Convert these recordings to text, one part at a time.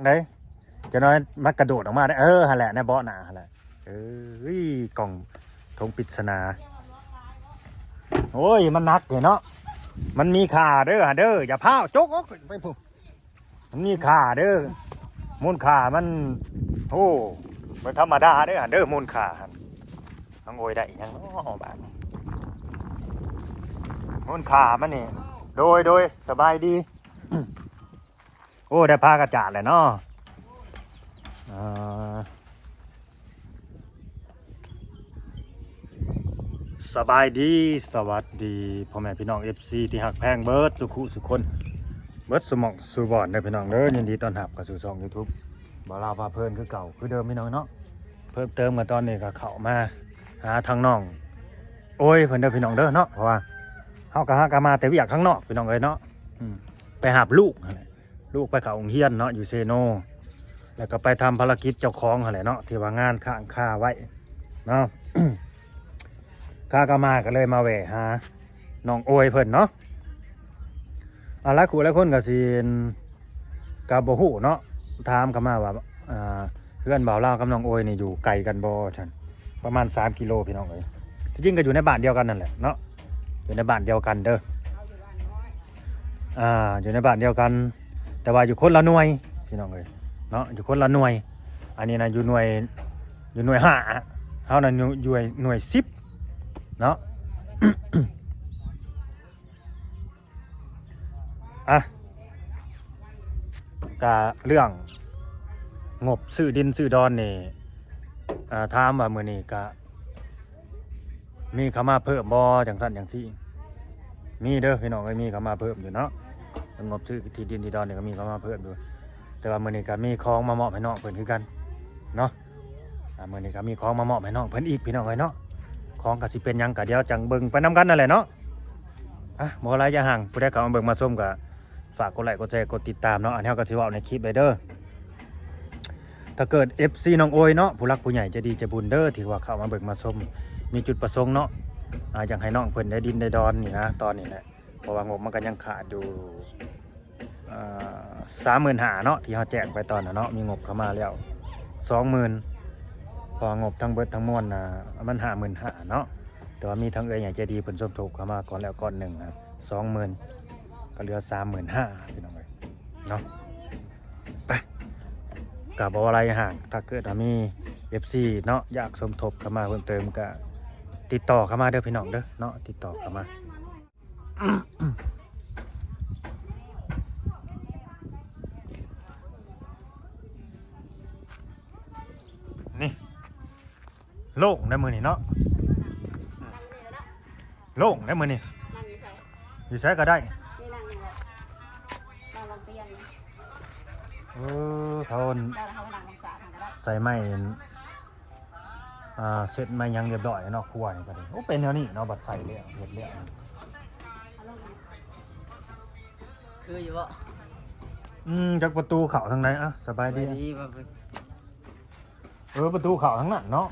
ເດ້ ຈັກໜ້ອຍມັນກະໂດດອອກມາເດ້. ເອີ ຫັ້ນແຫຼະ ໃນເບາະໜ້າຫັ້ນແຫຼະ. ເອີຍ ກ່ອງຖົງປິດສະໜາ. ໂອ້ຍ ມັນໜັກເດ້ເນາະ ມັນມີຄ່າເດີຫັ້ນເດີ. ຢ່າພ້າວຈົກອອກໄປພຸ້ນ. ມັນມີຄ່າເດີ ມູນຄ່າມັນ ໂອ້ ບໍ່ທຳມະດາເດີຫັ້ນເດີ ມູນຄ່າຫັ້ນ. ນ້ອງໂອຍໄດ້ອີ່ຫຍັງເນາະບາດນີ້ ມູນຄ່າມັນນີ້. ໂດຍ ໂດຍ ສະບາຍດີ. ໂອ້ ໄດ້ພາກະຈາດແຫຼະເນາະ. ອ່າ ສະບາຍດີ ສະຫວັດດີພໍ່ແມ່ພີ່ນ້ອງ ເອັຟຊີ ທີ່ຮັກແພງເບິດສູ່ຄູ່ສູ່ຄົນ ເບິດສູ່ໝ່ອງສູ່ບ່ອນເດີພີ່ນ້ອງເດີ. ຍິນດີຕ້ອນຮັບເຂົ້າສູ່ຊ່ອງຢູທູບ ບ່າວລາວພາເພີນຄືເກົ່າຄືເດີມພີ່ນ້ອງເນາະ. ເພີ່ມເຕີມກັນຕອນນີ້ກໍເຂົ້າມາຫາທາງນ້ອງໂອຍເພິ່ນເດີພີ່ນ້ອງເດີເນາະ. ເພາະວ່າເຮົາກໍຫາກໍມາແຕ່ວຽກຂ້າງນອກພີ່ນ້ອງເອີຍເນາະ. ອືມ ໄປຮັບລູກຫັ້ນແຫຼະ ລູກໄປເຂົ້າໂຮງຮຽນເນາະ ຢູ່ເຊໂນ ແລ້ວກໍໄປທຳພາລະກິດເຈົ້າຂອງຫັ້ນແຫຼະເນາະ ທີ່ວ່າງານຄ້າງຄາໄວ້ເນາະ. ຂາກັບມາກໍເລີຍມາແວ່ຫານ້ອງໂອຍເພິ່ນເນາະ. ອ່າ ຫຼາຍຄູ່ຫຼາຍຄົນກໍຊິ ກໍບໍ່ຮູ້ເນາະ ຖາມເຂົ້າມາວ່າ ອ່າ ເຮືອນບ່າວລາວກັບນ້ອງໂອຍນີ້ຢູ່ໄກກັນບໍ່ ວ່າຊັ້ນ. ປະມານສາມກິໂລພີ່ນ້ອງເອີຍ. ທີ່ຈິງກໍຢູ່ໃນບ້ານດຽວກັນນັ້ນແຫຼະເນາະ ຢູ່ໃນບ້ານດຽວກັນເດີ. ອ່າ ຢູ່ໃນບ້ານດຽວກັນ ແຕ່ວ່າຢູ່ຄົນລະໜ່ວຍພີ່ນ້ອງເອີຍເນາະ ຢູ່ຄົນລະໜ່ວຍ. ອັນນີ້ນະຢູ່ໜ່ວຍ ຢູ່ໜ່ວຍຫ້າ ເຮົານະຢູ່ ຢູ່ໜ່ວຍສິບເນາະ. ອ່ະ ກະເລື່ອງງົບຊື້ດິນຊື້ດອນນີ້ ອ່າ ຖາມວ່າມື້ນີ້ກະ ມີເຂົ້າມາເພີ່ມບໍ່ ຈັ່ງຊັ້ນຈັ່ງຊີ້. ມີເດີພີ່ນ້ອງເອີຍ ມີເຂົ້າມາເພີ່ມຢູ່ເນາະ. ງົບຊື້ທີ່ດິນທີ່ດອນນີ້ກໍມີເຂົ້າມາເພີ່ມຢູ່ ແຕ່ວ່າມື້ນີ້ກໍມີຂອງມາມອບໃຫ້ນ້ອງເພິ່ນຄືກັນເນາະ. ອ່າ ມື້ນີ້ກໍມີຂອງມາມອບໃຫ້ນ້ອງເພິ່ນອີກພີ່ນ້ອງເອີຍເນາະ. ຂອງກໍຊິເປັນຫຍັງກໍດຽວຈັ່ງເບິ່ງໄປນຳກັນນັ້ນແຫຼະເນາະ. ອ່ະ ບໍ່ຫຼາຍຢ່າຫ່າງ ຜູ້ໃດເຂົ້າມາເບິ່ງມາຊົມກໍ ຝາກກົດໄລ້ກົດແຊກົດຕິດຕາມເນາະ. ອັນນີ້ເຮົາກໍຊິເວົ້າໃນຄລິບໄດ້ເດີ ຖ້າເກີດ ເອັຟຊີ ນ້ອງໂອຍເນາະ ຜູ້ຫຼັກຜູ້ໃຫຍ່ໃຈດີໃຈບຸນເດີ ທີ່ວ່າເຂົ້າມາເບິ່ງມາຊົມ ມີຈຸດປະສົງເນາະ ອ່າ ຢາກໃຫ້ນ້ອງເພິ່ນໄດ້ດິນໄດ້ດອນນີ້ນະ ຕອນນີ້ແຫຼະ. ເພາະວ່າງົບມັນກໍຍັງຂາດຢູ່ ເອີ ສາມໝື່ນຫ້າເນາະ ທີ່ເຮົາແຈ້ງໄປຕອນນັ້ນເນາະ ມີງົບເຂົ້າມາແລ້ວສອງໝື່ນ ເພາະວ່າງົບທັງເບິດທັງມວນນະ ມັນຫ້າໝື່ນຫ້າເນາະ. ແຕ່ວ່າມີທາງເອື້ອຍໃຫຍ່ໃຈດີເພິ່ນສົມທົບເຂົ້າມາກ່ອນແລ້ວກ້ອນໜຶ່ງນະ ສອງໝື່ນ ກໍເຫຼືອສາມໝື່ນຫ້າພີ່ນ້ອງເອີຍເນາະ. ໄປ ກໍບໍ່ວ່າຫຼາຍຫຍັງ ຖ້າເກີດວ່າມີ ເອັຟຊີ ເນາະ ຢາກສົມທົບເຂົ້າມາເພີ່ມເຕີມ ກໍຕິດຕໍ່ເຂົ້າມາເດີພີ່ນ້ອງເດີເນາະ ຕິດຕໍ່ເຂົ້າມາ. ນີ້ ໂລ່ງໄດ໋ມື້ນີ້ເນາະ ໂລ່ງໄດ໋ມື້ນີ້. ຢູ່ໃສກໍໄດ້ ນີ້ນັ່ງນີ້ແຫຼະ ນັ່ງຫຼັງຕຽງ. ເອີ ເຂົາ ເຂົານັ່ງຫຼັງສາກຫັ້ນກໍໄດ້ ໃສ່ໄມ້ ອ່າ ເຊັດໄມ້ຫຍັງຮຽບຮ້ອຍເນາະ ຄົວນີ້ກໍໄດ້. ໂອ້ ເປັນແນວນີ້ເນາະ ບັດໃສ່ແລ້ວເຮັດແລ້ວ ຄືຢູ່ບໍ່? ອືມ ຈັກປະຕູເຂົ້າທາງໃດ. ອ່ະ ສະບາຍດີ ສະບາຍດີ. ເອີ ປະຕູເຂົ້າທາງນັ້ນເນາະ.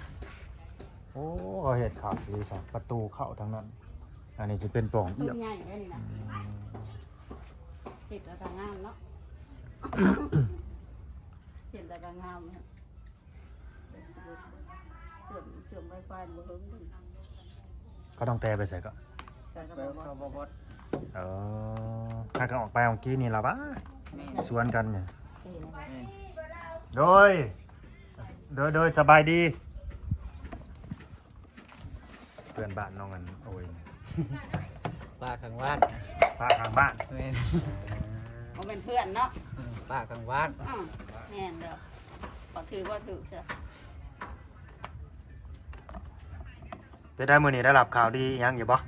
ໂອ້ ເຂົາເຮັດຄັກດີຊະ ປະຕູເຂົ້າທາງນັ້ນ. ອັນນີ້ຊິເປັນປ່ອງອຽບ ໃຫຍ່ເດ້ນີ້ນະ. ອືມ ເຮັດແລ້ວກໍງາມເນາະ ເຮັດແລ້ວກໍງາມ. ເຊື່ອມ ເຊື່ອມໄວຟາຍບໍ່ເຖິງ. ເຂົາຕ້ອງແຕ່ໄປໃສກໍ? ໃສ່ ໄປ ເຂົ້າບໍ່ ເຂົ້າບໍ່ບົດ. ເອີ ຫາກໍອອກໄປເມື່ອກີ້ນີ້ລະຫວາ ແມ່ນ ສວນກັນນີ້. ແມ່ນ ໂດຍ ໂດຍ ໂດຍ ສະບາຍດີ. ເພື່ອນບ້ານນ້ອງອັນໂອຍ ປ້າຂ້າງບ້ານ ປ້າຂ້າງບ້ານ. ແມ່ນ ບໍ່ແມ່ນເພື່ອນເນາະ ເອີ ປ້າຂ້າງບ້ານ. ອືມ ແມ່ນເດີ ເຂົາຖືກບໍ່ຖືກຊະ. ເປັນໃດມື້ນີ້ໄດ້ຮັບຂ່າວດີຫຍັງຢູ່ບໍ່?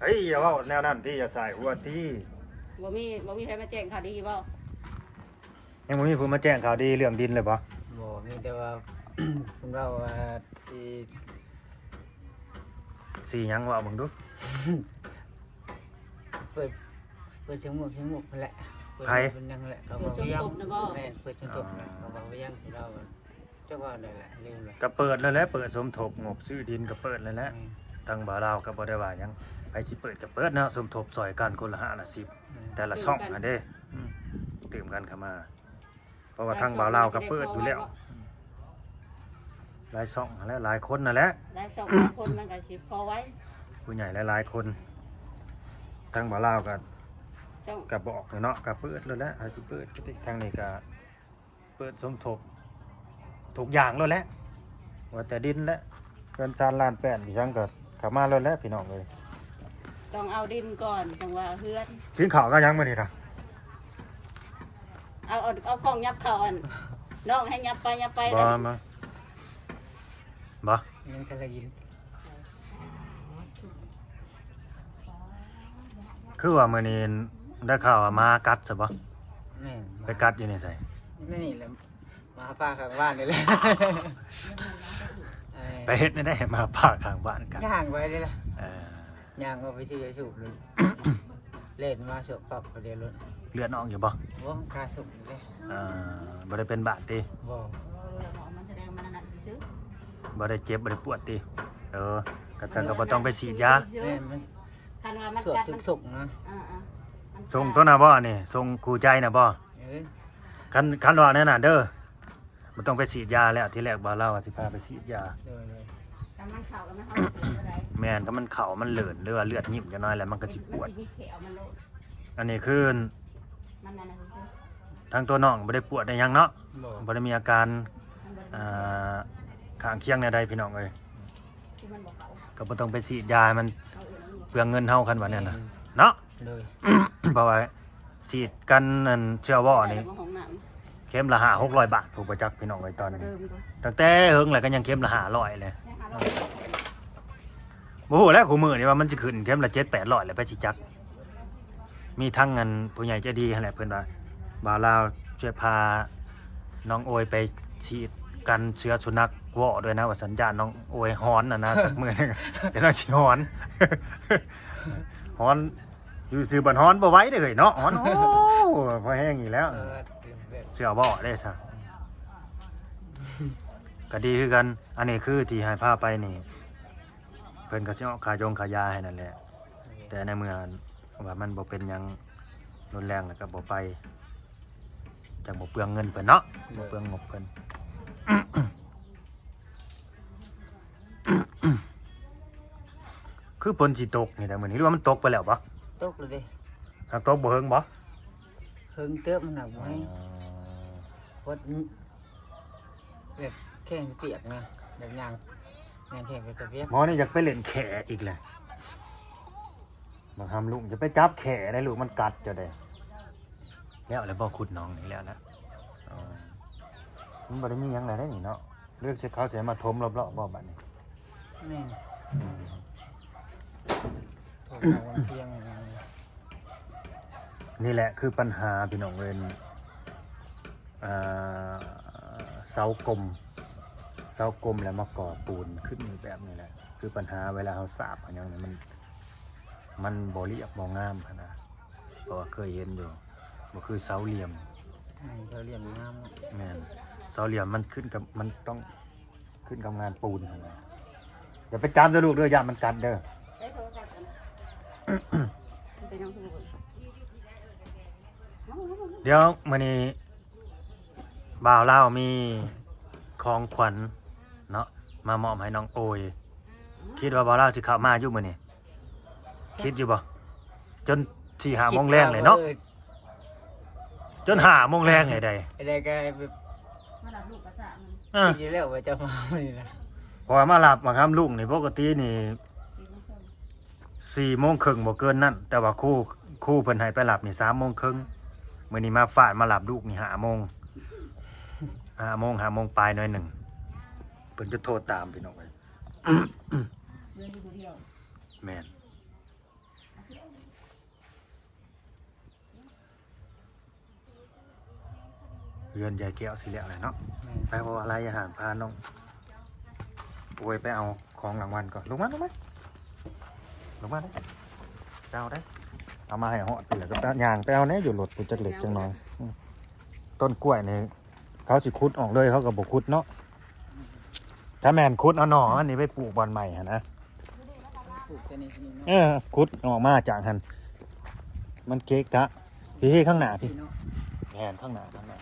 ເຮີ້ຍ ຢ່າເວົ້າແນວນັ້ນຕິ ຢ່າສາຍຫົວຕິ. ບໍ່ມີ ບໍ່ມີໃຜມາແຈ້ງຂ່າວດີບໍ່? ຍັງບໍ່ມີຜູ້ມາແຈ້ງຂ່າວດີເລື່ອງດິນເລີຍບໍ່? ບໍ່ ມີແຕ່ວ່າ ເພິ່ນເວົ້າວ່າຊິ ຊິຫຍັງ ເວົ້າເບິ່ງດູ. ເປີດ ເປີດສະໝຸກ ສະໝຸກຫັ້ນແຫຼະ. ໃຜ? ເພິ່ນຫຍັງແຫຼະ ເຂົາເວົ້າຫຍັງ. ແມ່ນ ເປີດສົມທົບນະບໍ່? ແມ່ນ ເປີດສົມທົບນະ ເຂົາເວົ້າຫຍັງ ເຂົາເວົ້າ ຈັກວ່າໄດ້ລະ ລືມລະ. ກໍເປີດແລ້ວແຫຼະ ເປີດສົມທົບງົບຊື້ດິນກໍເປີດແລ້ວແຫຼະ. ອືມ ທາງບ່າວລາວກໍບໍ່ໄດ້ວ່າຫຍັງ ໃຜຊິເປີດກໍເປີດເນາະ ສົມທົບຊ່ອຍກັນຄົນລະຫ້າລະສິບ ອືມ ແຕ່ລະຊ່ອງຫັ້ນເດ້. ອືມ ຕື່ມກັນເຂົ້າມາ. ເພາະວ່າທາງບ່າວລາວກໍເປີດຢູ່ແລ້ວ ຫຼາຍຊ່ອງຫັ້ນແຫຼະ ຫຼາຍຄົນຫັ້ນແຫຼະ ຫຼາຍຊ່ອງຫຼາຍຄົນມັນກໍຊິພໍໄວ ຜູ້ໃຫຍ່ຫຼາຍໆຄົນ ທາງບ່າວລາວກໍ ຊ່ອງ ກໍບອກເນາະ ກໍເປີດໂລດແຫຼະ ໃຫ້ຊິເປີດ ທາງນີ້ກໍເປີດສົມທົບທຸກຢ່າງໂລດແຫຼະ ວ່າແຕ່ດິນແຫຼະ ເຮືອນຊານລານແປ້ນອີ່ຫຍັງກໍເຂົ້າມາໂລດແຫຼະ ພີ່ນ້ອງເອີຍ ຕ້ອງເອົາດິນກ່ອນ ຈັ່ງວ່າເຮືອນ ກິນເຂົ້າກັບຫຍັງມື້ນີ້ນະ? ເອົາ ເອົາ ເອົາກ້ອງຫຍັບເຂົ້າ ອັນ ນ້ອງໃຫ້ຫຍັບໄປ ຫຍັບໄປ ບໍ່ ບໍ່ ບໍ່ ຍັງກະລະຍິນ ຄືວ່າມື້ນີ້ໄດ້ຂ່າວວ່າໝາກັດຊະບໍ່? ແມ່ນ ໄປກັດຢູ່ໃນໃສ? ໃນນີ້ແຫຼະ ໝາປ່າຂ້າງບ້ານນີ້ແຫຼະ ເອີ ໄປເຮັດແນວໃດໝາປ່າຂ້າງບ້ານກັດ? ຍ່າງໄປເລີຍລະ ເອີ ຍ່າງອອກໄປຊື້ຢາສູບ ເລີຍ ແລ່ນມາສວບປັບປະດຽວໂລດ ເລືອດອອກຢູ່ບໍ່? ບໍ່ ກາສູບເດ້ ເອີ ບໍ່ໄດ້ເປັນບາດຕິ? ບໍ່ ມັນສະແດງມັນອັນນັ້ນຊື່ໆ ບໍ່ໄດ້ເຈັບບໍ່ໄດ້ປວດຕິ? ເອີ ຄັນຊັ້ນກໍບໍ່ຕ້ອງໄປສີດຢາ ແມ່ນ ມັນ ຄັນວ່າມັນກັດມັນສົກນະ ເອີໆ ມັນ ສົ່ງຕົວນະບໍ່ອັນນີ້ ສົ່ງຄູ່ໃຈນະບໍ່? ເອີ ຄັນ ຄັນວ່າແນວນັ້ນເດີ ບໍ່ຕ້ອງໄປສີດຢາແລ້ວ ທີແລກບ່າວລາວວ່າຊິພາໄປສີດຢາ ໂດຍໆ ຄັນມັນເຂົ້າແລ້ວມັນເຂົ້າບໍ່ໄດ້ ແມ່ນ ຄັນມັນເຂົ້າມັນເລີນ ຫຼືວ່າເລືອດຍິ້ມຈັກໜ້ອຍແລ້ວມັນກໍຊິປວດ ມັນຊິມີແຂວມັນໂລດ ອັນນີ້ຄື ມັນອັນນັ້ນ ທາງຕົວນ້ອງບໍ່ໄດ້ປວດໄດ້ຫຍັງເນາະ ບໍ່ ບໍ່ໄດ້ມີອາການ ມັນບໍ່ໄດ້ ອ່າ ຂ້າງຄຽງແນວໃດພີ່ນ້ອງເອີຍ ຄືມັນບໍ່ເຂົ້າ ກໍບໍ່ຕ້ອງໄປສີດຢາໃຫ້ມັນ ເອີ ເປືອງເງິນເຮົາ ຄັນວ່າແນວນັ້ນນະ ແມ່ນ ເນາະ ໂດຍ ເພາະວ່າສີດກັນອັນເຊື້ອວໍນີ້ ເຂັມລະຫ້າຫົກຮ້ອຍບາດ ຜູ້ບໍ່ຈັກພີ່ນ້ອງເອີຍ ຕອນນີ້ ຕັ້ງແຕ່ເຫິງແລ້ວກໍຍັງເຂັມລະຫ້າຮ້ອຍເລີຍ ບໍ່ຮູ້ແລ້ວ ຄູ່ມື້ນີ້ວ່າມັນຊິຂຶ້ນເຂັມລະເຈັດແປດຮ້ອຍແລ້ວ ໃຜຊິຈັກ ມີທັງອັນຜູ້ໃຫຍ່ໃຈດີຫັ້ນແຫຼະ ເພິ່ນວ່າ ບ່າວລາວຊ່ວຍພານ້ອງໂອຍໄປສີດກັນເຊື້ອສຸນັກວໍດ້ວຍນະ ວ່າຊັ້ນ ຢ້ານນ້ອງໂອຍຫອນຫັ້ນນະ ຈັກມື້ໜຶ່ງ ຈະນ້ອຍຊິຫອນ ຫອນ ຢູ່ຊື່ບັດຮອນບໍ່ໄຫວເດ້ເຮີ້ຍເນາະ ຮອນ ໂອ້ ພໍແຮງອີກແລ້ວ ເອີ ເຊື່ອບໍ່ເດ້ຊະ ກໍດີຄືກັນ ອັນນີ້ຄືທີ່ໃຫ້ພາໄປນີ້ ເພິ່ນກໍຊິອອກຄ່າຢົງຄ່າຢາໃຫ້ນັ້ນແຫຼະ ແຕ່ໃນເມື່ອວ່າມັນບໍ່ເປັນຫຍັງຮຸນແຮງ ແລ້ວກໍບໍ່ໄປ ຈັ່ງບໍ່ເປືອງເງິນເພິ່ນເນາະ ບໍ່ເປືອງງົບເພິ່ນ. ຄືຝົນຊິຕົກນີ້ແຫຼະມື້ນີ້ ຫຼືວ່າມັນຕົກໄປແລ້ວບໍ່? ຕົກແລ້ວເດ້. ຫາກຕົກບໍ່ເຫິງບໍ່? ເຫິງເຕີບ ມັນໜັກບໍ່ແຮງ ອໍ ແບບແຂ້ງປຽກນະ ແບບຍ່າງ ຍ່າງແຂ້ງໄປກະປຽກ. ໝໍນີ້ຢາກໄປຫຼິ້ນແຂ້ອີກແຫຼະ ບັກຫຳລຸງ ຢ່າໄປຈັບແຂ້ໄດ໋ລູກ ມັນກັດເຈົ້າເດ້. ແລ້ວແລ້ວບໍ່? ຂຸດໜອງນີ້ແລ້ວແລ້ວ ອໍ ມັນບໍ່ໄດ້ມີຫຍັງຫຼາຍເດ້ນີ້ເນາະ. ຫຼືຊິເຂົາຊິມາຖົມລອບໆບໍ່ບັດນີ້? ແມ່ນ ອືມ ຖົມເອົາເຕີງ ນີ້ແຫຼະຄືບັນຫາພີ່ນ້ອງເອີຍ ອ່າ ເສົາກົມ ເສົາກົມແລ້ວມາກໍ່ປູນຂຶ້ນແບບນີ້ແຫຼະ ຄືບັນຫາເວລາເຮົາສາບເຮົາຫຍັງນີ້ ມັນ ມັນບໍ່ລຽບບໍ່ງາມຫັ້ນນະ ເພາະວ່າເຄີຍເຫັນຢູ່ ບໍ່ຄືເສົາຫຼ່ຽມ ອືມ ເສົາຫຼ່ຽມງາມເນາະ. ແມ່ນ ເສົາຫຼ່ຽມມັນຂຶ້ນກັບ ມັນຕ້ອງຂຶ້ນກັບງານປູນຫັ້ນນະ. ຢ່າໄປຈັບເດີລູກເດີ ຢ້ານມັນກັດເດີ. ໃຊ້ໂທລະສັບກັນ ມັນເປັນຫຍັງຄືບໍ່ເບິ່ງ? ດຽວມື້ນີ້ບ່າວລາວມີຂອງຂວັນເນາະ ມາມອບໃຫ້ນ້ອງໂອຍ. ຄິດວ່າບ່າວລາວຊິເຂົ້າມາຢູ່ມື້ນີ້? ຄິດຢູ່ບໍ່? ຈົນສີ່ຫ້າໂມງແລງເລີຍເນາະ ຈົນຫ້າໂມງແລງເລີຍໃດໆ ກໍໄດ້ ກໍແບບ ມາຮັບລູກກະສະ ເອີ ຄິດຢູ່ແລ້ວວ່າຈະມາມື້ນີ້ນະ ເພາະວ່າມາຮັບບັກຫຳລຸງນີ້ ປົກກະຕິນີ້ສີ່ໂມງເຄິ່ງ ບໍ່ເກີນນັ້ນ ແຕ່ວ່າຄູ ຄູເພິ່ນໃຫ້ໄປຮັບນີ້ສາມໂມງເຄິ່ງ ມື້ນີ້ມາຟາດມາຮັບລູກນີ້ຫ້າໂມງ ຫ້າໂມງ ຫ້າໂມງປາຍໜ້ອຍໜຶ່ງ ເພິ່ນຈະໂທຕາມ ພີ່ນ້ອງເອີຍ. ແມ່ນ ເຮືອນຍາຍແກ້ວຊິແລ້ວແຫຼະເນາະ. ແມ່ນ ໄປ ບໍ່ວ່າຫຼາຍ ຢ່າຫ່າງ ພານ້ອງໂອຍໄປເອົາຂອງລາງວັນກ່ອນ. ລົງມາ ລົງມາ ລົງມາເດີ້ ເຈົ້າເດີ້ ເອົາມາໃຫ້ຮອດພຸ້ນແຫຼະ ກໍຍ່າງໄປເອົາແດ່ຢູ່ລົດພຸ້ນ ຈັກເລັກຈັກນ້ອຍ. ອືມ ຕົ້ນກ້ວຍນີ້ ເຂົາຊິຂຸດອອກເລີຍ ເຂົາກໍບໍ່ຂຸດເນາະ. ຖ້າແມ່ນຂຸດເອົາໜໍ່ມັນນີ້ໄປປູກບ່ອນໃໝ່ຫັ້ນນະ ປູກແຕ່ນີ້ ເອີ ຂຸດອອກມາຈາກຫັ້ນ ມັນເກະກະ. ພີ່ໆ ຂ້າງໜ້າພີ້ ແມ່ນ ຂ້າງໜ້າ ຂ້າງໜ້າ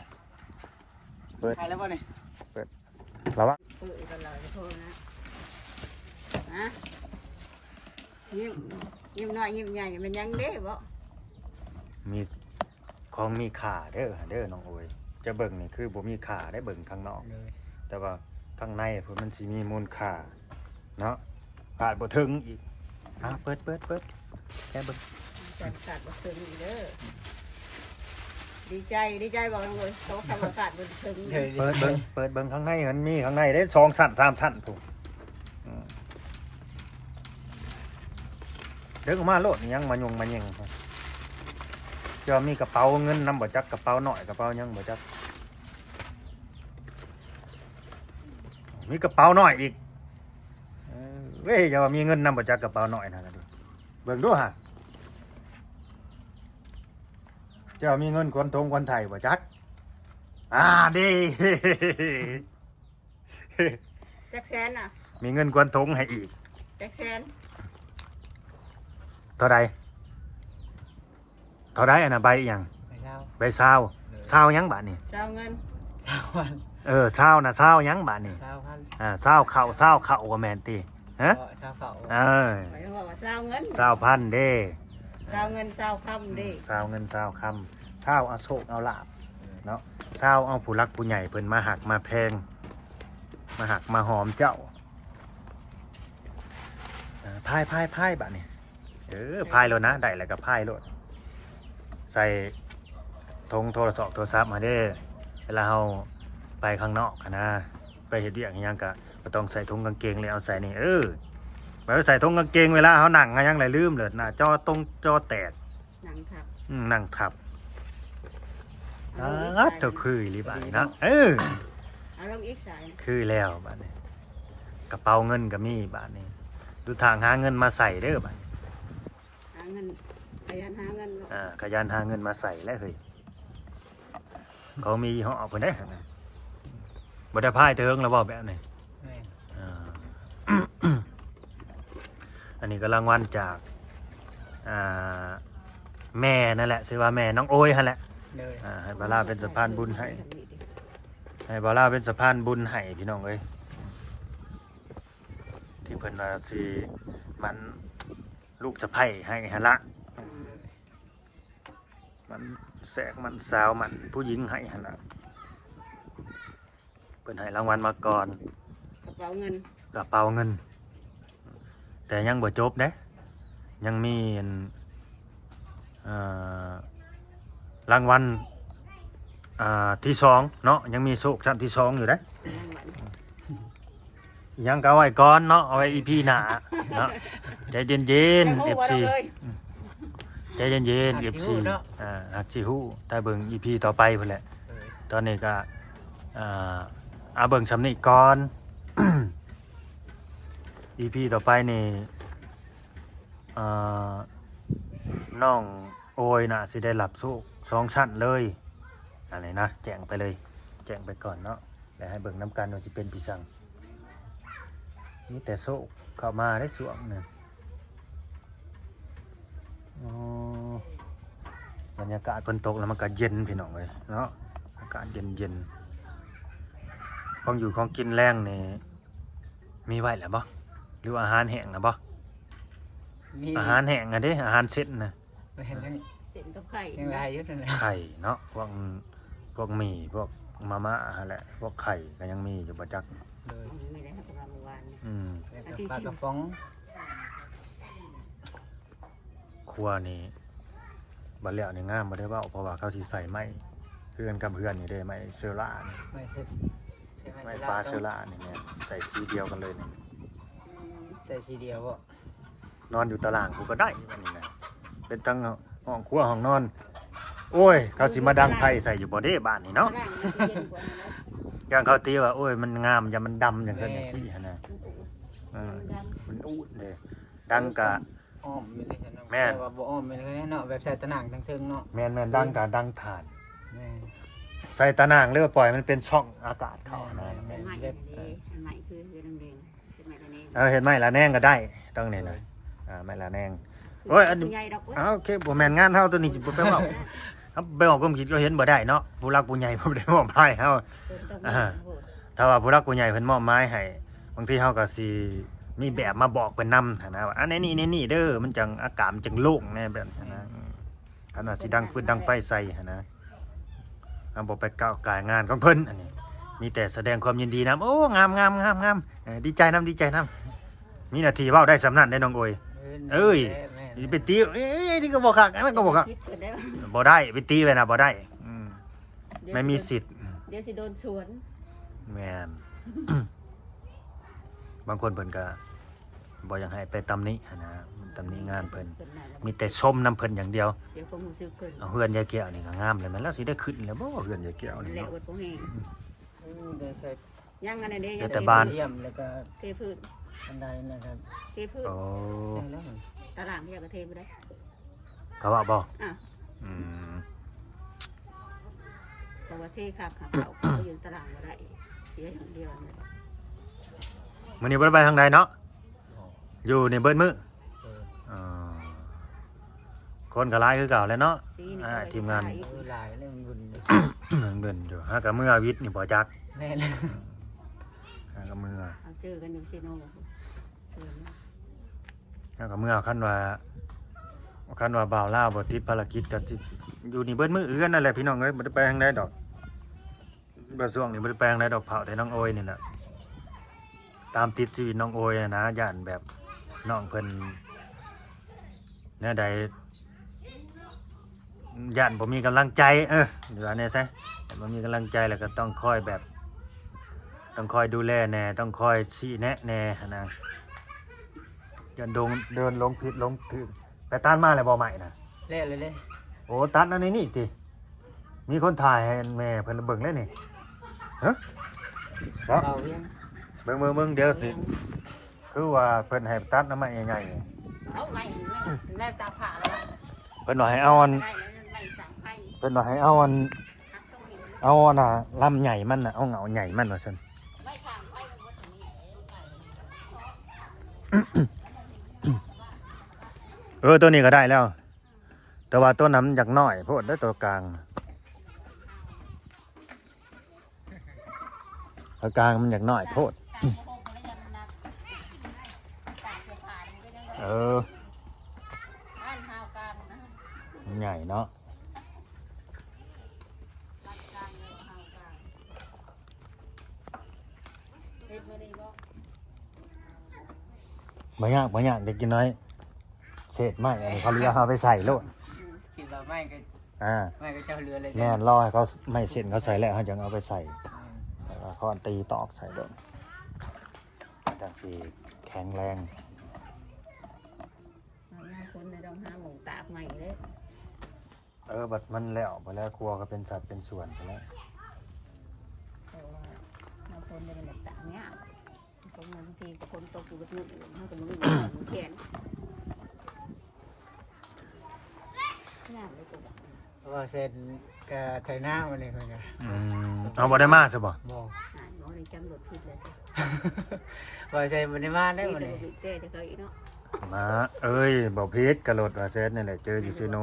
ເປີດ ຂາຍແລ້ວບໍ່ນີ້? ເປີດ ລະວັງ ເປີດກັນລະໂທນະ ຮະ ຍິ້ມ ຍິ້ມນ້ອຍຍິ້ມໃຫຍ່ ແມ່ນຫຍັງເດ້ບໍ່? ມີຂອງມີຄ່າເດີ ເດີນ້ອງໂອຍ ຈະເບິ່ງນີ້ຄືບໍ່ມີຄ່າໄດ້ ເບິ່ງຂ້າງນອກ ໂດຍ ແຕ່ວ່າຂ້າງໃນພຸ້ນມັນຊິມີມູນຄ່າເນາະ ຄາດບໍ່ເຖິງອີກ. ອ້າວ ເປີດ ເປີດ ເປີດ ແກະເບິ່ງ ຄາດບໍ່ເຖິງອີກເດີ. ດີໃຈ ດີໃຈບໍ່ນ້ອງໂອຍ? ເຂົາຄຳວ່າຄາດບໍ່ເຖິງ ເປີດເບິ່ງ ເປີດເບິ່ງຂ້າງໃນ ມັນມີຂ້າງໃນເດ້ ສອງຊັ້ນສາມຊັ້ນພຸ້ນ. ອືມ ດຶງອອກມາໂລດ ຫຍັງມາຍົງມາເຫຍ່ງ ເຈົ້າມີກະເປົາເງິນນຳບໍ່ຈັກ ກະເປົານ້ອຍກະເປົາຫຍັງບໍ່ຈັກ ມີກະເປົານ້ອຍອີກ. ເອີ ເວີ້ຍ ເຈົ້າມີເງິນນຳບໍ່ຈັກ ກະເປົານ້ອຍນະ ເບິ່ງດູຫາ ເຈົ້າມີເງິນຄວນທົງຄວນໄຖ່ບໍ່ຈັກ. ອ່າ ດີ ຈັກແສນນະ? ມີເງິນຄວນຖົງໃຫ້ອີກ ຈັກແສນ? ເທົ່າໃດ? ເທົ່າໃດອັນນະ? ໃບອີ່ຫຍັງ? ໃບຊາວ ໃບຊາວ ເອີ ຊາວຫຍັງບາດນີ້? ຊາວເງິນ ຊາວພັນ ເອີ ຊາວນະ ຊາວຫຍັງບາດນີ້? ຊາວພັນ ອ່າ ຊາວເຂົ້າ ຊາວເຂົ້າບໍ່ແມ່ນຕິ? ຮະ? ເອີ ຊາວເຂົ້າ ເອີ ຂ້ອຍເວົ້າວ່າຊາວເງິນ ຊາວພັນເດ້ ຊາວເງິນຊາວຄຳເດ້ ອືມ ຊາວເງິນຊາວຄຳ ຊາວເອົາໂຊກເອົາລາບ ເອີ ເນາະ ຊາວເອົາຜູ້ຫຼັກຜູ້ໃຫຍ່ເພິ່ນມາຮັກມາແພງ ມາຮັກມາຫອມເຈົ້າ. ເອີ ພາຍ ພາຍ ພາຍບາດນີ້ ເອີ ພາຍໂລດນະ ໄດ້ແລ້ວກໍພາຍໂລດ ໃສ່ຖົງໂທລະສອກໂທລະສັບຫັ້ນເດ້ ເວລາເຮົາໄປຂ້າງນອກຫັ້ນນະ ໄປເຮັດວຽກເຮັດຫຍັງກະບໍ່ຕ້ອງໃສ່ຖົງກາງເກງເລີຍ ເອົາໃສ່ນີ້ ເອີ ໄປໃສ່ຖົງກາງເກງ ເວລາເຮົານັ່ງເຮົາຫຍັງລະລືມເລີຍ ໜ້າຈໍຕົງຈໍແຕກ ນັ່ງທັບ ອືມ ນັ່ງທັບ ເອົາລົງອີກ ອ່າ ສາຍໜຶ່ງ ໂຕ ຄືອີ່ຫຼີບາດນີ້ເນາະ ເອີ ເອົາລົງອີກສາຍໜຶ່ງ ຄືແລ້ວບາດນີ້ ກະເປົາເງິນກໍມີບາດນີ້ ດູທາງຫາເງິນມາໃສ່ເດີບາດນີ້ ຫາເງິນ ຂະຫຍັນຫາເງິນເນາະ ອ່າ ຂະຫຍັນຫາເງິນມາໃສ່ແຫຼະເຮີ້ຍ ຂອງມີຍີ່ຫໍ້ເພິ່ນເດ້ ບໍ່ໄດ້ພາຍເຖິງແລ້ວບໍ່ແບບນີ້? ແມ່ນ ອ່າ ອັນນີ້ກໍລາງວັນຈາກ ອ່າ ແມ່ນັ້ນແຫຼະ ຊື່ວ່າແມ່ນ້ອງໂອຍຫັ້ນແຫຼະ ໂດຍ ອ່າ ໃຫ້ບາລາເປັນສະພານບຸນໃຫ້ ໃຫ້ບາລາເປັນສະພານບຸນໃຫ້ ພີ່ນ້ອງເອີຍ ທີ່ເພິ່ນວ່າຊິໝັ້ນລູກສະໃພ້ໃຫ້ຫັ້ນລະ ໝັ້ນແຊກໝັ້ນສາວໝັ້ນຜູ້ຍິງໃຫ້ຫັ້ນລະ ເພິ່ນໃຫ້ລາງວັນມາກ່ອນ ກະເປົາເງິນ ກະເປົາເງິນ ແຕ່ຍັງບໍ່ຈົບເດ້ ຍັງມີອັນ ເອີ ລາງວັນ ອ່າ ທີສອງເນາະ ຍັງມີໂຊກຊັ້ນທີສອງຢູ່ເດ້ ຍັງຫຍັງກໍເອົາໄວ້ກ່ອນເນາະ ເອົາໄວ້ອີພີໜ້າເນາະ ໃຈເຢັນໆ ເອັຟຊີ ໃຈເຢັນໆ ເອັຟຊີ ອ່າ ຫາກຊິຮູ້ ຖ້າເບິ່ງອີພີຕໍ່ໄປພຸ້ນແຫຼະ ເອີ ຕອນນີ້ກໍ ອ່າ ເອົາເບິ່ງສ່ຳນີ້ກ່ອນ ອີພີຕໍ່ໄປນີ້ ອ່າ ນ້ອງໂອຍນະ ຊິໄດ້ຮັບໂຊກສອງຊັ້ນເລີຍ ອັນນີ້ນະ ແຈ້ງໄປເລີຍ ແຈ້ງໄປກ່ອນເນາະ ແລະ ໃຫ້ເບິ່ງນຳກັນວ່າຊິເປັນຄືຫຍັງ ມີແຕ່ໂຊກເຂົ້າມາໄດ້ຊ່ວງນີ້ ໂອ້ ບັນຍາກາດຝົນຕົກແລ້ວມັນກໍເຢັນ ພີ່ນ້ອງເອີຍເນາະ ອາກາດເຢັນໆ ຂອງຢູ່ຂອງກິນແລງນີ້ ມີໄວ້ແລ້ວບໍ່ ຫຼືວ່າອາຫານແຫ້ງນະບໍ່? ມີ ອາຫານແຫ້ງຫັ້ນເດ້ ອາຫານເສັ້ນນະ ແມ່ນແລ້ວນີ້ ເສັ້ນກັບໄຂ່ ຍັງຫຼາຍຢູ່ນັ້ນນະ ໄຂ່ເນາະ ພວກ ພວກໝີ່ ພວກມາມ່າຫັ້ນແຫຼະ ພວກໄຂ່ກໍຍັງມີຢູ່ບໍ່ຈັກ ໂດຍ ມີແລ້ວ ເຮົາກໍມາມື້ວານນີ້ ອືມ ແລ້ວກໍປາກະປ໋ອງ ຄົວນີ້ ບັດແລ້ວນີ້ງາມບໍ່ໄດ້ເວົ້າ ເພາະວ່າເຂົາຊິໃສ່ໄມ້ເຮືອນກັບເຮືອນນີ້ເດ້ ໄມ້ເຊີລານີ້ ໄມ້ເຊີ ໄມ້ ໄມ້ຟ້າເຊີລານີ້ແມ່ນ ໃສ່ສີດຽວກັນເລີຍນີ້ ໃສ່ສີດຽວບໍ່? ນອນຢູ່ຕາລ່າງພຸ້ນກໍໄດ້ບັດນີ້ນະ ເປັນທັງຫ້ອງຄົວຫ້ອງນອນ ໂອ້ຍ ເຂົາຊິມາດັງໄຟໃສ່ຢູ່ບໍ່ເດ້ບາດນີ້ເນາະ ຕາລ່າງມັນຊິເຢັນກວ່າຫັ້ນນະ ຢ່າງເຂົາຕິວ່າ ໂອ້ຍ ມັນງາມ ຢ່າມັນດຳ ຈັ່ງຊັ້ນຈັ່ງຊີ້ຫັ້ນນະ ເອີ ມັນອູດເດ້ ດັງກະ ອ້ອມແມ່ນເລີຍເນາະ ແມ່ນ ແບບວ່າບໍ່ອ້ອມແມ່ນເລີຍເນາະ ແບບໃສ່ຕາໜ່າງທາງເທິງເນາະ ແມ່ນໆ ດັງກະດັງຖ່ານ ແມ່ນ ໃສ່ຕາໜ່າງ ຫຼືວ່າປ່ອຍມັນເປັນຊ່ອງອາກາດເຂົ້ານະ ແມ່ນໆ ແມ່ນ ເຮັດໄມ້ຄື ເຮັດໄມ້ລະແນງ ເອີ ເຮັດໄມ້ລະແນງກໍໄດ້ ຕ້ອງນີ້ນະ ໂດຍ ອ່າ ໄມ້ລະແນງ ໂອ້ຍ ອັນນີ້ ຜູ້ໃຫຍ່ດອກເວີຍ ອ່າ ໂອເຄ ບໍ່ແມ່ນງານເຮົາ ໂຕນີ້ຊິບໍ່ໄປເວົ້າ ໄປອອກຄວາມຄິດຄວາມເຫັນບໍ່ໄດ້ເນາະ ຜູ້ຫຼັກຜູ້ໃຫຍ່ເພິ່ນບໍ່ໄດ້ມອບໝາຍເຮົາ. ເພິ່ນຕ້ອງ ອ່າ ຮູ້ ຖ້າວ່າຜູ້ຫຼັກຜູ້ໃຫຍ່ເພິ່ນມອບໝາຍໃຫ້ ບາງທີເຮົາກໍຊິມີແບບມາບອກເພິ່ນນຳຫັ້ນນະ ວ່າ ອັນນີ້ນີ້ນີ້ເດີ ມັນຈັ່ງອາການມັນຈັ່ງໂລ່ງແດ່ແບບນັ້ນນະ. ອືມ ຄັນວ່າຊິດັງຟືນດັງໄຟໃສ່ຫັ້ນນະ ເຮົາບໍ່ໄປກ້າວກ່າຍງານຂອງເພິ່ນ. ອັນນີ້ມີແຕ່ສະແດງຄວາມຍິນດີນຳ. ໂອ້ ງາມໆໆໆ ເອີ ດີໃຈນຳ ດີໃຈນຳ. ມີໜ້າທີ່ເວົ້າໄດ້ສ່ຳນັ້ນເດ້ນ້ອງໂອຍ. ເອີຍ ແມ່ນໆ ຊິໄປຕີ ເອີຍ ນີ້ກໍບໍ່ຄັກ ອັນນັ້ນກໍບໍ່ຄັກ ຜິດກັນແລ້ວ ບໍ່ໄດ້ ໄປຕີໄວ້ນະ ບໍ່ໄດ້. ອືມ ດຽວ ແມ່ນມີສິດ ດຽວຊິໂດນສວນ. ແມ່ນ ບາງຄົນເພິ່ນກໍບໍ່ຢາກໃຫ້ໄປຕຳໜິຫັ້ນນະ ຕຳໜິງານເພິ່ນ ເພິ່ນນະ ມີແຕ່ຊົມນຳເພິ່ນຢ່າງດຽວ. ເສຍຄວາມຮູ້ສຶກເພິ່ນ. ເອົາ ເຮືອນຍາຍແກ້ວນີ້ກໍງາມແລ້ວແມ່ນ ລາວຊິໄດ້ຂຶ້ນແລ້ວບໍ່ ເຮືອນຍາຍແກ້ວນີ້ເນາະ. ແລ້ວອດບໍ່ແຮງ ອືມ ໄດ້ໃສ່ ຍັງອັນນັ້ນເດ້ ຍັງແຕ່ບານ ຢ້ຽມ ແລ້ວກໍເທພື້ນ ບັນໄດ ແລ້ວກໍເທພື້ນ. ໂອ້ ແລ້ວຕາລ່າງເຂົາເຈົ້າກໍເທບໍ່ໄດ້ ເຂົາວ່າບໍ່? ອ່ະ ອືມ ເພາະວ່າເທຄັກ ຫາກເຂົາ ເຂົາຢູ່ຕາລ່າງບໍ່ໄດ້ ເສຍຢ່າງດຽວ. ມື້ນີ້ບໍ່ໄດ້ໄປທາງໃດເນາະ ຢູ່ນີ້ເບິດມື້. ເອີ ອໍ ຄົນກໍຫຼາຍຄືເກົ່າແຫຼະເນາະ ສີນີ້ ອ່າ ທີມງານ ເອີ ຫຼາຍເລີຍ ມັນບຸນ ມັນບຸນຢູ່. ຫາກະເມືອວິດນີ້ບໍ່ຈັກ. ແມ່ນ ຫາກະເມືອ ເຮົາເຈີກັນຢູ່ເຊໂນ ຫາກະເມືອ. ຄັນວ່າ ຄັນວ່າບ່າວລາວບໍ່ຕິດພາລະກິດກໍຊິຢູ່ນີ້ເບິດມື້ຄືກັນນັ້ນແຫຼະ ພີ່ນ້ອງເອີຍ ບໍ່ໄດ້ໄປທາງໃດດອກ. ວ່າຊ່ວງນີ້ບໍ່ໄດ້ໄປທາງໃດດອກ ເຝົ້າແຕ່ນ້ອງໂອຍນີ້ແຫຼະ ຕາມຕິດຊີວິດນ້ອງໂອຍນະ. ຢ້ານແບບນ້ອງເພິ່ນແນວໃດ ຢ້ານບໍ່ມີກຳລັງໃຈ ເອີ ວ່າແນວໃດ ຢ້ານບໍ່ມີກຳລັງໃຈ ແລ້ວກໍຕ້ອງຄອຍແບບ ຕ້ອງຄອຍດູແລແດ່ ຕ້ອງຄອຍຊີ້ແນະແດ່ຫັ້ນນະ. ຢ້ານດົງ ເດີນຫຼົງຜິດຫຼົງຖືກ. ໄປຕັດມາແລ້ວບໍ່ໄມ້ນະ? ແລ້ວແລ້ວເດ້. ໂອ້ ຕັດອັນນີ້ນີ້ຕິ ມີຄົນຖ່າຍໃຫ້ແມ່ເພິ່ນເບິ່ງແລ້ວນີ້. ຮະ ເວົ້າຫຍັງ? ເບິ່ງໆໆ ດຽວຊິ ຄືວ່າເພິ່ນໃຫ້ຕັດນຳໄມ້ໃຫຍ່ໆ ເອົາໄມ້ແລ້ວຕາຜ່າແລ້ວ ເພິ່ນວ່າໃຫ້ເອົາອັນ ໄມ້ສາງໄຟ ເພິ່ນວ່າໃຫ້ເອົາອັນ ເອົາອັນນ່າ ລຳໃຫຍ່ມັນນະ ເອົາເຫງົ້າໃຫຍ່ມັນວ່າຊັ້ນ. ເອີ ໂຕນີ້ກໍໄດ້ແລ້ວ ແຕ່ວ່າໂຕນັ້ນມັນຢາກນ້ອຍໂພດເດ້ ໂຕກາງ ໂຕກາງມັນຢາກນ້ອຍໂພດ. ເອີ ມັນໃຫຍ່ເນາະ. ບໍ່ຍາກ ບໍ່ຍາກ ເດັກນ້ອຍ ເສດໄມ້ອັນນີ້ເຂົາເຫຼືອເຮົາເອົາໄປໃສ່ໂລດ. ອືມ ຄິດວ່າໄມ້ກໍ ອ່າ ໄມ້ກໍເຈົ້າເຫຼືອເລີຍ. ແມ່ນ ລໍໃຫ້ເຂົາ ໄມ້ເສັ້ນເຂົາໃສ່ແລ້ວ ເຮົາຈຶ່ງເອົາໄປໃສ່. ອືມ ແລ້ວກໍຄ້ອນຕີຕອກໃສ່ໂລດ ມັນຈັ່ງຊິແຂງແຮງ. ເຮົາຄົນໃນດອງຫາໝ່ອງຕາກໄມ້ເດ້. ເອີ ບັດມັນແລ້ວໄປແລ້ວ ຄົວກໍເປັນສັດເປັນສ່ວນໄປແລ້ວ. ເພາະວ່າເຮົາຄົນໄດ້ແບບຕາກຍາກ ເພາະວ່າບາງທີກໍຝົນຕົກຢູ່ເບິດມື້ ເຮົາກໍບໍ່ມີໝ່ອງແຂງ ຍາກເລີຍ. ວ່າເຊັ່ນກະໄຖນາມື້ນີ້ເພິ່ນກະ ອືມ ເອົາ ບໍ່ໄດ້ມາຊະບໍ່? ບໍ່ ອ່ານບໍ່ໄດ້ຈຳລົດຜິດແລ້ວຊະ. ວ່າເຊັ່ນບໍ່ໄດ້ມາໄດ້ມື້ນີ້ ມີແຕ່ລົດບີບແຕ່ແຕ່ເຂົາອີກເນາະ. ມາເອີຍ ບໍ່ຜິດ ກະລົດວ່າແຊດນີ້ແຫຼະ ເຈີຢູ່ເຊໂນ.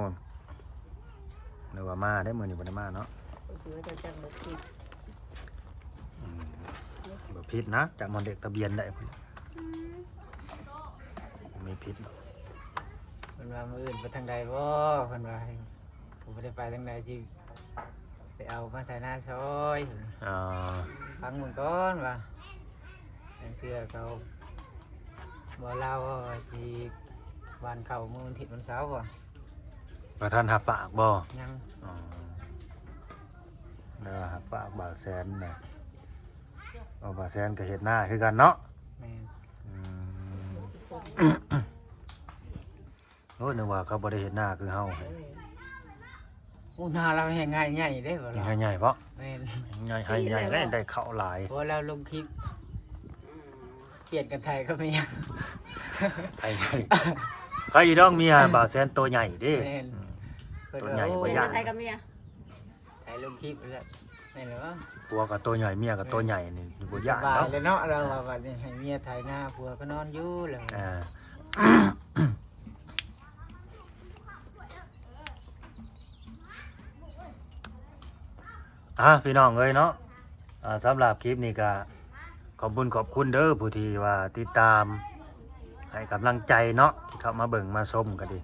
ແມ່ນບໍ່? ນຶກວ່າມາເດ້ ມື້ນີ້ບໍ່ໄດ້ມາເນາະ. ເອີ ຄືວ່າເຈົ້າຈຳລົດຜິດ. ອືມ ບໍ່ຜິດນະ ຈຳໝາຍເລກທະບຽນໄດ້ພຸ້ນ. ອືມ ບໍ່ມີຜິດດອກ. ເພິ່ນວ່າມື້ອື່ນໄປທາງໃດບໍ່ ເພິ່ນວ່າ ກໍບໍ່ໄດ້ໄປທາງໃດ ຊິໄປເອົາມາໄຖນາຊ່ອຍ. ອໍ ຟັງເບິ່ງກ່ອນວ່າ ບາງເທື່ອເຂົາ ບໍ່ ລາວວ່າຊິຫວ່ານເຂົ້າມື້ວັນທິດວັນເສົາບໍ່. ບໍ່ທັນຮັບປາກບໍ່? ຍັງ. ອໍ ແລ້ວຮັບປາກບ່າວແສນນະ. ເອົາ ບ່າວແສນກໍເຮັດນາຄືກັນເນາະ. ແມ່ນ. ອືມ ໂອ້ຍ ນຶກວ່າເຂົາບໍ່ໄດ້ເຮັດນາຄືເຮົາ. ເອີ ໂອ້ ນາລາວແຮ່ງໄຮ່ໃຫຍ່ເດ້ ບໍ່ລະ ໄຮ່ໃຫຍ່ບໍ່? ແມ່ນ ໄຮ່ໃຫຍ່ ໄຮ່ໃຫຍ່ ໄດ້ເຂົ້າຫຼາຍ ເພາະວ່າລາວລົງຄລິບ ອືມ ປ່ຽນກັນໄຖກັບເມຍ ໄຖໃຫຍ່. ໃຄຢູ່ດອກ ເມຍບ່າວແສນໂຕໃຫຍ່ເດ້. ແມ່ນ ອືມ ໂຕໃຫຍ່ ເພິ່ນວ່າ ບໍ່ຢ້ານ ປ່ຽນກັນໄຖກັບເມຍ. ຖ່າຍລົງຄລິບແລ້ວ ແມ່ນແລ້ວ ຜົວກໍໂຕໃຫຍ່ ເມຍກໍໂຕໃຫຍ່ ແມ່ນ ນີ້ບໍ່ຢ້ານດອກ ສະບາຍເລີຍເນາະ. ລາວວ່າບັດນີ້ໃຫ້ເມຍໄຖນາ ຜົວກໍນອນຢູ່ແລ້ວ. ອ່າ ອືມ ເ ອ່າ ພີ່ນ້ອງເອີຍເນາະ ອ່າ ສຳລັບຄລິບນີ້ກະຂອບບຸນຂອບຄຸນເດີ ຜູ້ທີ່ວ່າຕິດຕາມໃຫ້ກຳລັງໃຈເນາະ ທີ່ເຂົ້າມາເບິ່ງມາຊົມກໍດີ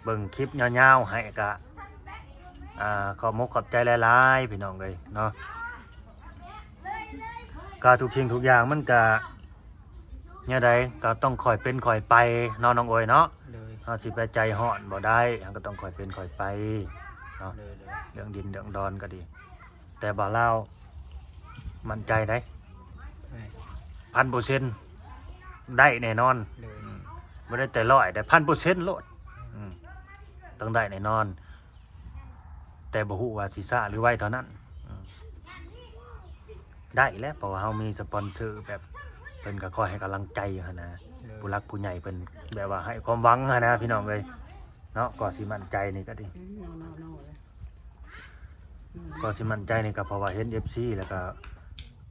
ເບິ່ງຄລິບຍາວໆໃຫ້ກະ ອ່າ ຂອບມົກຂອບໃຈຫຼາຍໆ ພີ່ນ້ອງເອີຍເນາະ. ກະທຸກສິ່ງທຸກຢ່າງມັນກະແນວໃດກໍຕ້ອງຄ່ອຍເປັນຄ່ອຍໄປເນາະ ນ້ອງໂອຍເນາະ. ໂດຍ ເຮົາຊິໄປໃຈຮ້ອນບໍ່ໄດ້ ເຮົາກໍຕ້ອງຄ່ອຍເປັນຄ່ອຍໄປເນາະ. ໂດຍ ໂດຍ ເລື່ອງດິນເລື່ອງດອນກໍດີ ແຕ່ບ່າວລາວໝັ້ນໃຈໄດ໋ ແມ່ນ ພັນເປີເຊັນ ໄດ້ແນ່ນອນ. ໂດຍ ອືມ ບໍ່ໄດ້ແຕ່ຮ້ອຍໄດ໋ ພັນເປີເຊັນໂລດ. ອືມ ອືມ ຕ້ອງໄດ້ແນ່ນອນ ແຕ່ບໍ່ຮູ້ວ່າຊິຊ້າຫຼືໄວເທົ່ານັ້ນ. ອືມ ໄດ້ແຫຼະ ເພາະວ່າເຮົາມີສະປອນເຊີແບບ ເພິ່ນກໍຄອຍໃຫ້ກຳລັງໃຈຫັ້ນນະ. ໂດຍ ຜູ້ຫຼັກຜູ້ໃຫຍ່ເພິ່ນແບບວ່າໃຫ້ຄວາມຫວັງຫັ້ນນະ ພີ່ນ້ອງເອີຍເນາະ. ກໍຊິໝັ້ນໃຈນີ້ກໍດີ ອືມ ເນາະ ເນາະ ເນາະ ອືມ ກໍຊິໝັ້ນໃຈນີ້ກໍເພາະວ່າເຫັນເອັຟຊີ ແລ້ວກໍ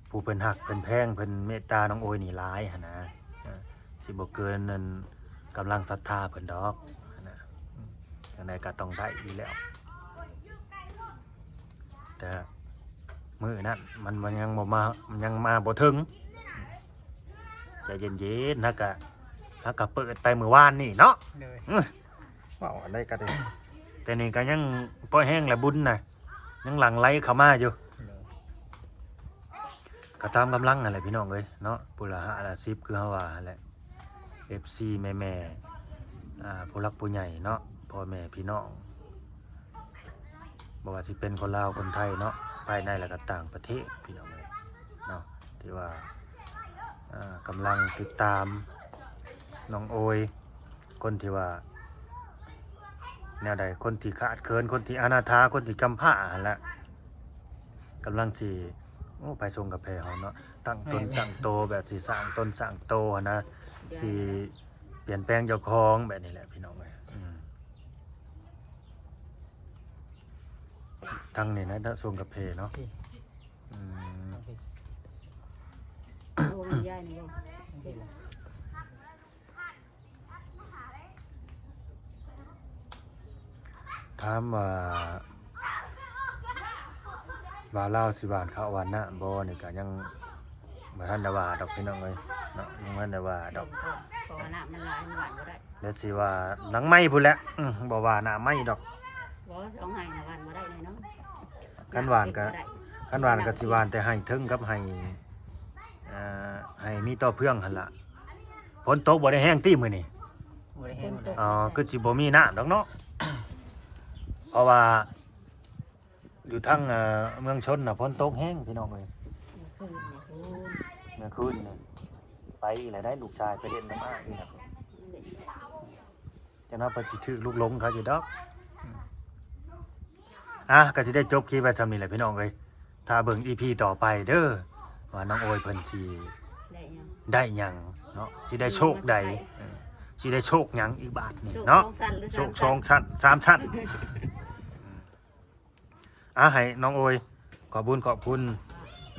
ຜູ້ເພິ່ນຮັກເພິ່ນແພງ ເພິ່ນເມດຕານ້ອງໂອຍນີ້ຫຼາຍຫັ້ນນະ. ເອີ ຊິບໍ່ເກີນນັ້ນ ກຳລັງສັດທາເພິ່ນດອກຫັ້ນນະ. ອືມ ຈັ່ງໃດກໍຕ້ອງໄດ້ຢູ່ແລ້ວ ແຕ່ມື້ນັ້ນມັນ ມັນຍັງບໍ່ມາ ມັນຍັງມາບໍ່ເຖິງ. ໃຈເຢັນໆ ເຮົາກະ ເຮົາກະເປີດໄປມື້ວານນີ້ເນາະ. ໂດຍ ອືມ ເວົ້າອັນໃດກໍໄດ້ ແຕ່ນີ້ກໍຍັງພໍແຮງແຫຼະ ບຸນນະ ຍັງຫຼັ່ງໄຫຼເຂົ້າມາຢູ່. ໂດຍ ກໍຕາມກຳລັງຫັ້ນແຫຼະ ພີ່ນ້ອງເອີຍເນາະ ຜູ້ລະຫ້າລະສິບ ຄືເຮົາວ່າຫັ້ນແຫຼະ. ເອັຟຊີ ແມ່ໆ ອ່າ ຜູ້ຫຼັກຜູ້ໃຫຍ່ເນາະ ພໍ່ແມ່ພີ່ນ້ອງ ບໍ່ວ່າຊິເປັນຄົນລາວຄົນໄທເນາະ ພາຍໃນ ແລະ ກໍຕ່າງປະເທດ ພີ່ນ້ອງເອີຍເນາະ ທີ່ວ່າ ອ່າ ກຳລັງຕິດຕາມນ້ອງໂອຍ ຄົນທີ່ວ່າແນວໃດ ຄົນທີ່ຂາດເຂີນ ຄົນທີ່ອະນາຖາ ຄົນທີ່ກຳພ້າຫັ້ນລະ ກຳລັງຊິ ໂອ້ ໄປຊົງກາແຟເຮົາເນາະ ຕັ້ງຕົນ ແມ່ນ ຕັ້ງໂຕ ແບບຊິສ້າງຕົນສ້າງໂຕຫັ້ນນະ ຊິປ່ຽນແປງເຈົ້າຂອງແບບນີ້ແຫຼະ ພີ່ນ້ອງເອີຍ. ອືມ ທາງນີ້ນະ ຊົງກາແຟເນາະ. ອືມ ໂອ້ ມັນໃຫຍ່ນີ້ບໍ່? ຖາມວ່າບ່າວລາວຊິຫວ່ານເຂົ້າຫວ່ານນ້ຳບໍ່ນີ້ ກໍຍັງບໍ່ທັນໄດ້ວ່າດອກ ພີ່ນ້ອງເອີຍເນາະ ຍັງບໍ່ທັນໄດ້ວ່າດອກ ເພາະວ່ານ້ຳມັນຫຼາຍ ມັນຫວ່ານບໍ່ໄດ້. ແລ້ວຊິວ່າຫຼັງໄມພຸ້ນແຫຼະ ອືມ ບໍ່ວ່າໜ້າໄມດອກ. ບໍ່ ສອງໄຮ່ນະຫວ່ານບໍ່ໄດ້ແນ່ນອນ. ຄັນຫວ່ານກໍ ຄັນຫວ່ານກໍຊິຫວ່ານແຕ່ໄຮ່ເທິງກັບໄຮ່ ເອີ ໄຮ່ມີຕໍ່ເພືອງຫັ້ນລະ. ຝົນຕົກບໍ່ໄດ້ແຮງຕິມື້ນີ້? ບໍ່ໄດ້ແຮງ. ອໍ ຄືຊິບໍ່ມີນ້ຳດອກເນາະ ເພາະວ່າຢູ່ທາງ ເອີ ເມືອງຊົນນະຝົນຕົກແຮງ ພີ່ນ້ອງເອີຍ. ເມື່ອຄືນນີ້ ເມື່ອຄືນນີ້ໄປອີກແລ້ວໄດ໋ ລູກຊາຍໄປຫຼິ້ນນ້ຳອ້າຍອີກແລ້ວ. ຈັ່ງນັ້ນເພິ່ນຊິຖືກລຸກຫຼົງເຂົາຢູ່ດອກ. ອ່າ ກໍຊິໄດ້ຈົບຄລິບໄວ້ສ່ຳນີ້ແຫຼະ ພີ່ນ້ອງເອີຍ. ຖ້າເບິ່ງອີພີຕໍ່ໄປເດີ ວ່ານ້ອງໂອຍເພິ່ນຊິໄດ້ຫຍັງ ໄດ້ຫຍັງເນາະ ຊິໄດ້ໂຊກໃດ ເອີ ຊິໄດ້ໂຊກຫຍັງອີກບາດນີ້ເນາະ. ໂຊກສອງຊັ້ນ ສາມຊັ້ນ ອືມ ອ່າ ໃຫ້ນ້ອງໂອຍ ຂອບບຸນຂອບຄຸນ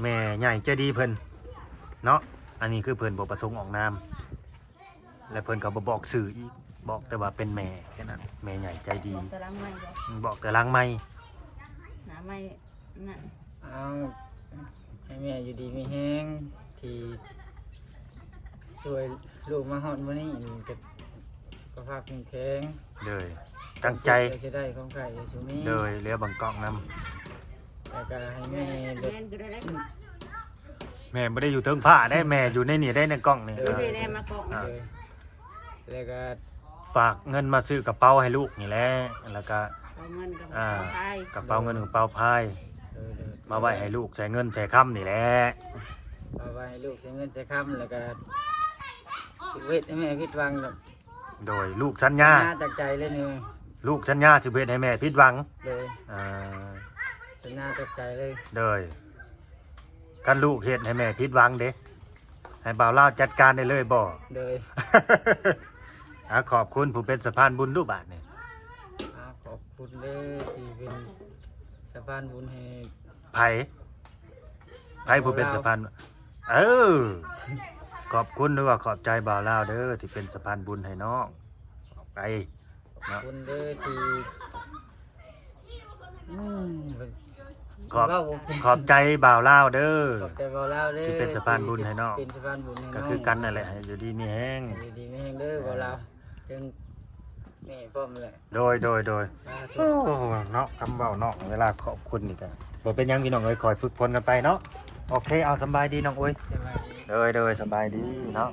ແມ່ໃຫຍ່ໃຈດີເພິ່ນເນາະ. ອັນນີ້ຄືເພິ່ນບໍ່ປະສົງອອກນາມ ແລະ ເພິ່ນກໍບໍ່ບອກຊື່ອີກ ບອກແຕ່ວ່າເປັນແມ່ແຄ່ນັ້ນ ແມ່ໃຫຍ່ໃຈດີ. ບອກແຕ່ຫຼັງໄມບໍ່? ອືມ ບອກແຕ່ຫຼັງໄມ. ໜ້າໄມນັ້ນ ເອົາ ໃຫ້ແມ່ຢູ່ດີມີແຮງ ທີ່ຊ່ວຍລູກມາຮອດມື້ນີ້ ມີແຕ່ສຸຂະພາບແຂງແຮງ. ໂດຍ ຕັ້ງໃຈ ຈະໄດ້ຄວາມໄຄຢູ່ຊຸມນີ້. ໂດຍ ເຫຼືອເບິ່ງກ້ອງນຳ ແລ້ວກໍໃຫ້ແມ່ແບບ ແມ່ບໍ່ໄດ້ຢູ່ເທິງພ້າເດ້ ແມ່ຢູ່ໃນນີ້ເດ້ ໃນກ້ອງນີ້. ໂດຍ ເອີ ນີ້ແຫຼະມາກ້ອງ ອ່າ ໂດຍ ແລ້ວກໍຝາກເງິນມາຊື້ກະເປົາໃຫ້ລູກນີ້ແຫຼະ ແລ້ວກໍ ເອົາເງິນກັບ ອ່າ ກະເປົາພາຍ ກະເປົາເງິນກະເປົາພາຍ ໂດຍ ໂດຍ ມາໄວ້ໃຫ້ລູກໃສ່ເງິນໃສ່ຄຳນີ້ແຫຼະ ມາໄວ້ໃຫ້ລູກໃສ່ເງິນໃສ່ຄຳ ແລ້ວກໍຊິບໍ່ເຮັດໃຫ້ແມ່ຜິດຫວັງດອກ. ໂດຍ ລູກສັນຍາ ສັນຍາຈາກໃຈເລີຍນີ້ ລູກສັນຍາຊິບໍ່ເຮັດໃຫ້ແມ່ຜິດຫວັງ. ໂດຍ ອ່າ ສັນຍາຈາກໃຈເລີຍ. ໂດຍ ຄັນລູກເຮັດໃຫ້ແມ່ຜິດຫວັງເດ້ ໃຫ້ບ່າວລາວຈັດການໄດ້ເລີຍບໍ່? ໂດຍ ອ່າ ຂອບຄຸນຜູ້ເປັນສະພານບຸນດູບາດນີ້. ອ່າ ຂອບຄຸນເດີທີ່ເປັນສະພານບຸນໃຫ້ ໃຜ? ໃຜຜູ້ເປັນສະພານ? ເອີ ຂອບຄຸນ ຫຼືວ່າຂອບໃຈບ່າວລາວເດີ ທີ່ເປັນສະພານບຸນໃຫ້ນ້ອງອອກໄປ. ຂອບ ເນາະ ຄຸນເດີທີ່ ອືມ ເພິ່ນ ຂອບ ເວົ້າບໍ່ເປັນ ຂອບໃຈບ່າວລາວເດີ ຂອບໃຈບ່າວລາວເດີ ທີ່ເປັນສະພານບຸນໃຫ້ນ້ອງ ເປັນສະພານບຸນໃຫ້ ກໍ ນ້ອງ ຄືກັນນັ້ນແຫຼະ ໃຫ້ຢູ່ດີມີແຮງ ຢູ່ດີມີແຮງເດີບ່າວລາວ ເຖິງແມ່ພ້ອມແຫຼະ ໂດຍ ໂດຍ ໂດຍ ສາທຸ ໂອ້ ເນາະ ຄຳເວົ້າເນາະ ເວລາຂອບຄຸນນີ້ກໍບໍ່ເປັນຫຍັງພີ່ນ້ອງເອີຍ ຄ່ອຍຝຶກຝົນກັນໄປເນາະ ໂອເຄ ເອົາ ສຳບາຍດີນ້ອງອຸ້ຍ ສະບາຍດີ ໂດຍ ໂດຍ ສະບາຍດີເນາະ